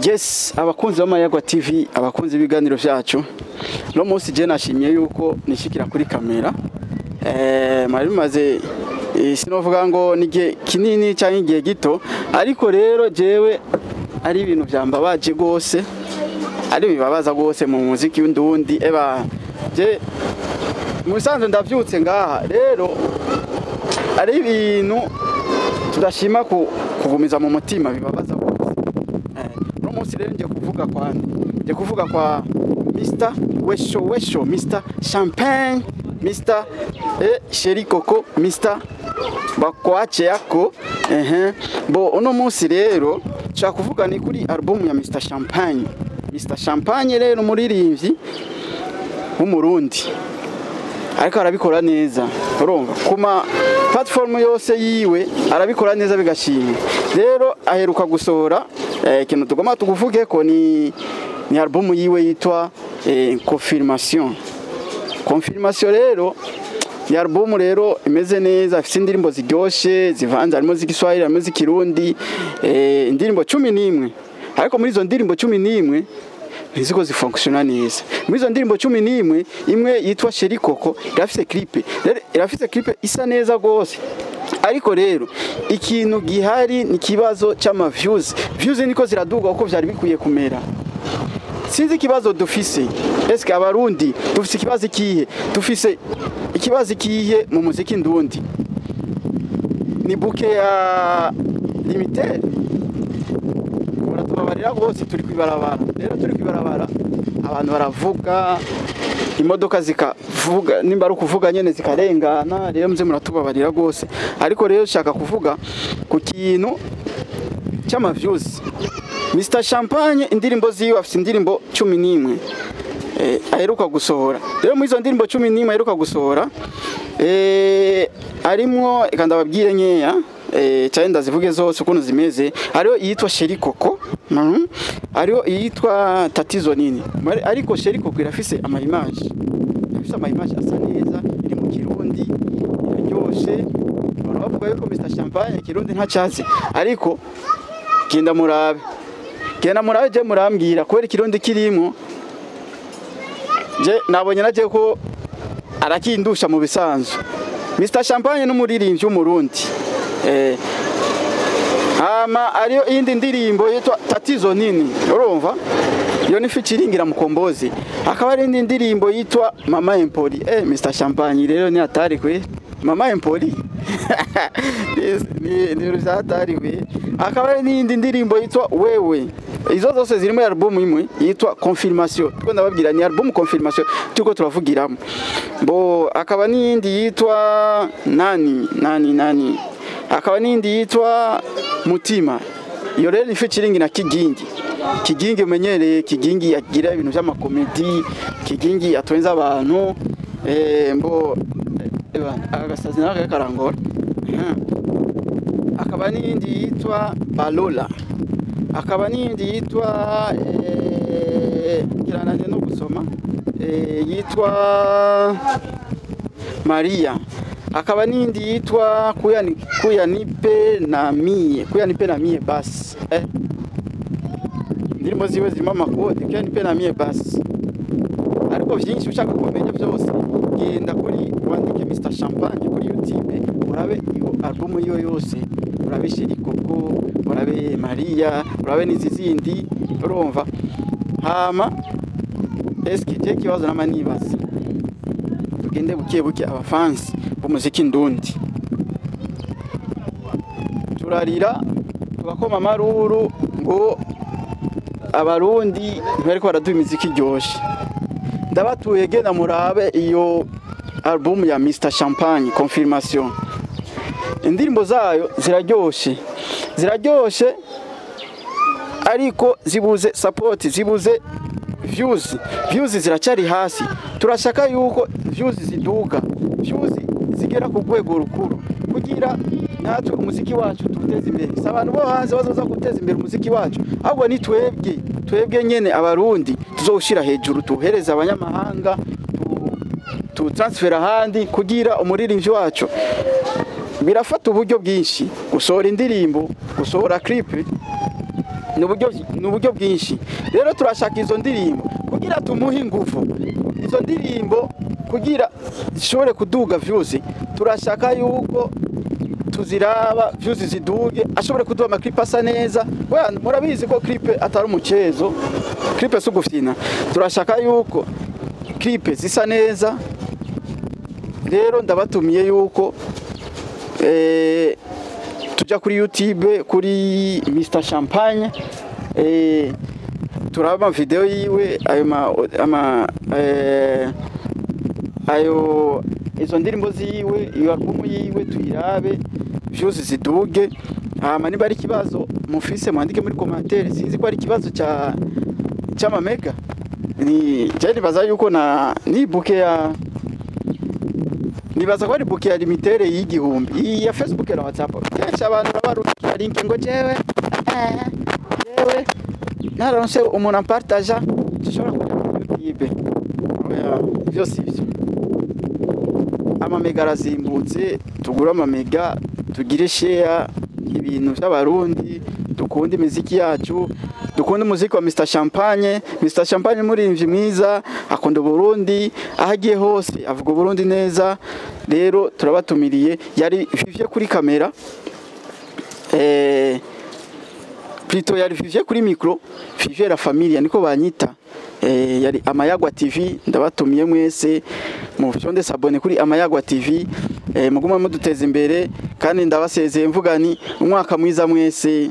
Yes, abakunzi b'Amayagwa TV, abakunzi b'ibiganiro vyacu. No munsi je nashimye yuko nishikira kuri kamera. Mari maze sinovuga ngo nige kinini cyangwa igihe gito, ariko rero jewe ari ibintu byambabaje gose, ari bibabaza gose mu muziki w'indundi. Eba je musanzwe ndavyutse ngaha rero ari ibintu tudashima kugumiza mu mutima, bibabaza gose. No munsi rero ngiye kuvuga kwa ngiye kuvuga kwa Mr Wesho Wesho, Mr Champagne, Mr Chéri Coco, Mr Bakwache yako. Bo uno munsi rero nshaka kuvuga ni kuri album ya Mr Champagne. Mr Champagne rero umuririmbyi w'umurundi, ariko arabikora neza, urumva kuma platform yose yiwe arabikora neza bigashimwa. Rero aheruka gusohora ikintu tugomba tuguvuge ko ni album yiwe yitwa Confirmation. Confirmation rero ni album rero imeze neza, ifite indirimbo ziryoshe zivanze, harimo z'igiswahili, harimo z'ikirundi, indirimbo 11. Ariko muri izo ndirimbo 11 ntiziko zifunctiona neza. Muri izo ndirimbo 11 imwe yitwa Chéri Coco irafise clip, irafise clip isa neza gose. Ariko rero ikintu gihari ni kibazo cy'ama views. Views niko ziraduga uko vyari bikwiye kumera. Sinzi ikibazo dufise. Eske abarundi dufise ikibazo ikihe? Dufise ikibazo ikihe mu muziki ndundi? Ni buke ya limited. Muratubabarira rwose, turi kwibarabara. Rero turi kwibarabara, abantu baravuga, imodoka zikavuga, nimba ari ukuvuga nyene zikarengana. Rero muze muratubabarira rwose. Ariko rero shaka kuvuga ku kintu cy'ama views. Mr Champagne indirimbo ziwe afite indirimbo 11 aheruka gusohora. Rero muri izo ndirimbo 11 aheruka gusohora, arimwo, reka ndababwire nkeya, cyane ndazivuge zose ukuntu zimeze. Hariho iyitwa Chéri Coco, hariho iyitwa Tatizo Nini. Ariko Chéri Coco irafise ama image, irafise ama image asa neza, iri mu Kirundi, iraryoshe. Bavuga yuko Mr Champagne Kirundi ntacazi, ariko genda murabe, genda murabe je murambwira kubera Kirundi kirimo. Je nabonye naje ko arakindusha mu bisanzwe. Mr Champagne n'umuririmbyi w'umurundi. Ama ariyo indi ndirimbo yitwa Tatizo Nini, urumva iyo ni featuring na Mukombozi. Akaba ari indi ndirimbo yitwa Mama Empoli. Mr Champagne rero ni hatari kwe. Mama Empoli ni hatari kwe. Akaba ari n'indi ndirimbo yitwa Wewe. Izo zose ziri muri album imwe yitwa Confirmation. Tuko ndababwira ni album Confirmation tuko turavugiramo. Bo akaba n'indi yitwa nani nani nani. Akaba n'indi yitwa Mutima. Iyo rero ni featuring na Kigingi. Kigingi umenyereye, Kigingi yagira ibintu by'amakomedi, Kigingi atwenza abantu. Mbo agasazi naka karangora. Akaba n'indi yitwa Balola. Akaba n'indi yitwa kirananje no gusoma, yitwa Maria. Akaba n'indi yitwa Kuyanipe na mie, Kuyanipe na mie basi. Indirimbo ziwe zirimo amakode, Kuyanipe na mie basi. Ariko vyinshi ushaka kumenya byose, genda kuri wandike Mr Champagne kuri YouTube, urabe iyo album yiwe yose, urabe Chéri Coco, urabe Maria, urabe n'izindi, urumva. Hama eske je kibazo namanibaza, tugende buke buke abafansi b'umuziki ndundi turarira tugakoma amaruru ngo abarundi ntibariko baraduha imiziki iryoshe. Ndabatuye genda murabe iyo album ya Mr Champagne Confirmation. Indirimbo zayo ziraryoshe, ziraryoshe, ariko zibuze support, zibuze views. Views ziracyari hasi. Turashaka yuko views ziduga, views zigera ku rwego rukuru, kugira natwe umuziki wacu tuteze imbere. Si abantu bo hanze bazoza guteza imbere umuziki wacu, ahubwo ni twebwe, twebwe nyene abarundi tuzowushira hejuru, tuhereza abanyamahanga, tu transfer ahandi kugira umuririmbyi wacu. Birafata uburyo bwinshi gusohora indirimbo, gusohora clip. Ni uburyo bwinshi. Rero turashaka izo ndirimbo kugira tumuhe ingufu, izo ndirimbo kugira zishobore kuduga views. Turashaka yuko tuziraba, views ziduge, ashobore kuduha ama clip asa neza. Murabizi ko clip atari umucezo, clip si ugufyina. Turashaka yuko clip zisa neza. Rero ndabatumiye yuko tuja kuri YouTube kuri Mr Champagne, turaba video yiwe, ayo ma, ama ayo izo ndirimbo ziwe, iyo album yiwe tuyirabe, views ziduge. Hama niba ari ikibazo mufise, mwandike muri commentaire. Sinzi ko ari ikibazo ca c'amamega, ni je nibaza yuko na ni bouquet ya, nibaza ko ari bouquet ya limitere y'igihumbi, iyi ya Facebook na WhatsApp. Kenshi abantu babarungikira link ngo jewe naronse umuntu ampartaja, dushobora kuja kuri YouTube. Oya, ivyo si byo. Amamega arazimbutse, tugure amamega, tugire share ibintu by'Abarundi, dukunde imiziki yacu, dukunde umuziki wa Mr Champagne. Mr Champagne umuririmbyi mwiza, akunda Burundi, aho agiye hose avuga Burundi neza. Rero turabatumiriye. Yari Vivye kuri kamera, plutôt yari Vivye kuri micro, Vivye la Familia niko banyita. Yari Amayagwa TV. Ndabatumiye mwese mufyonde s'abonner kuri Amayagwa TV, muguma muduteza imbere. Kandi ndabasezeye mvuga ni umwaka mwiza mwese.